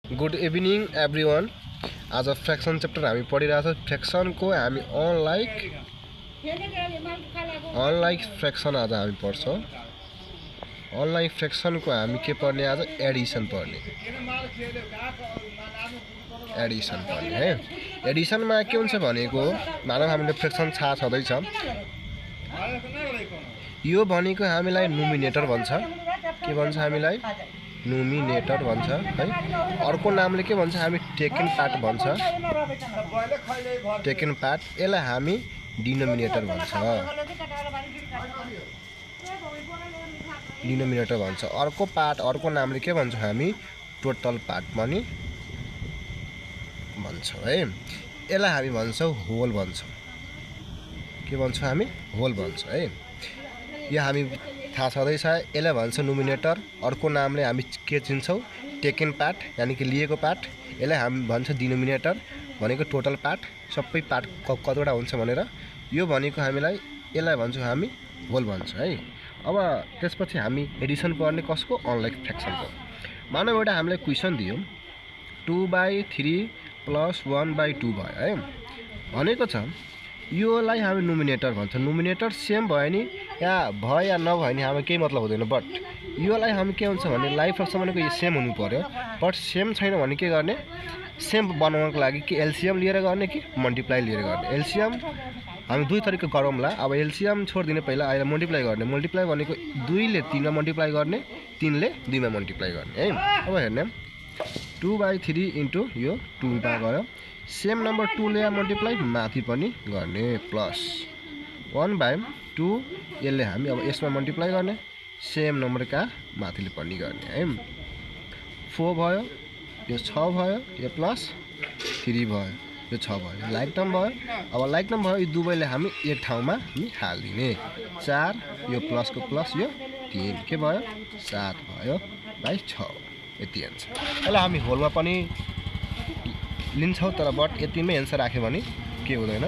Good evening everyone. आज fraction chapter हामी पढिरहेको छ। फ्र्याक्सनको हामी अनलाइक फ्र्याक्सन आज हामी पढ्छौँ। अनलाइक फ्र्याक्सनको हामी के पढ्ने आज एडिसन पढ्ने है। एडिसनमा के हुन्छ भनेको मानव हामीले फ्र्याक्सन थाहा छँदैछ। यो भनेको हामीलाई नुमिनेटर भन्छ। के भन्छ हामीलाई? नुमिनेटर भन्छ है। अर्को नामले के भन्छ? हामी टेकन पार्ट भन्छ। टेकन पार्ट, यसलाई हामी डिनोमिनेटर भन्छ। डिनोमिनेटर भन्छ। अर्को पार्ट, अर्को नामले के भन्छ? हामी टोटल पार्ट पनि भन्छौँ है। यसलाई हामी भन्छौँ होल भन्छौँ। के भन्छौँ? हामी होल भन्छौँ है। यो हामी थाहा छँदैछ। यसलाई भन्छ नुमिनेटर। अर्को नामले हामी के चिन्छौँ? टेकन पार्ट, यानि कि लिएको पार्ट। यसलाई हामी भन्छ डिनोमिनेटर, भनेको टोटल पार्ट, सबै पार्ट कतिवटा हुन्छ भनेर। यो भनेको हामीलाई, यसलाई भन्छौँ हामी होल भन्छौँ है। अब त्यसपछि हामी एडिसन पढ्ने कसको? अनलाइक फ्र्याक्सनको। मानव एउटा हामीलाई क्वेसन दियो 2/3 + 1/2 भयो है भनेको छ। योलाई हामी नुमिनेटर भन्छ। नुमिनेटर सेम भयो नि, या भयो या नभयो नि हाम्रो केही मतलब हुँदैन। बट योलाई हामी के हुन्छ भने लाइफ फ्र्याक्सन भनेको यो सेम हुनु पर्यो। बट सेम छैन भने के गर्ने? सेम बनाउनको लागि कि एलसिएम लिएर गर्ने कि मल्टिप्लाई लिएर गर्ने। एलसिएम हामी दुई तरिका गरौँला। अब एलसिएम छोडिदिने पहिला, अहिले मल्टिप्लाई गर्ने। मल्टिप्लाई भनेको 2 ले 3 मा मल्टिप्लाई गर्ने, 3 ले 2 मा मल्टिप्लाई गर्ने है। अब हेर्ने 2/3 इन्टु यो 2 मा गयो। सेम नम्बर 2 ले मल्टिप्लाई माथि पनि गर्ने, प्लस 1/2 यसले हामी अब यसमा मल्टिप्लाई गर्ने, सेम नम्बरका माथिले पनि गर्ने है। 4 भयो, यो 6 भयो, यो प्लस 3 भयो, यो 6 भयो, लाइक टर्म भयो। अब लाइक टर्म भयो, यो दुवैले हामी एक ठाउँमा हामी हालिदिने। 4 यो प्लसको प्लस, यो 3 के भयो? 7 भयो बाइ 6, यति आन्सर। यसलाई हामी होलमा पनि लिन्छौँ, तर बट यतिमै एन्सर राख्यो भने के हुँदैन।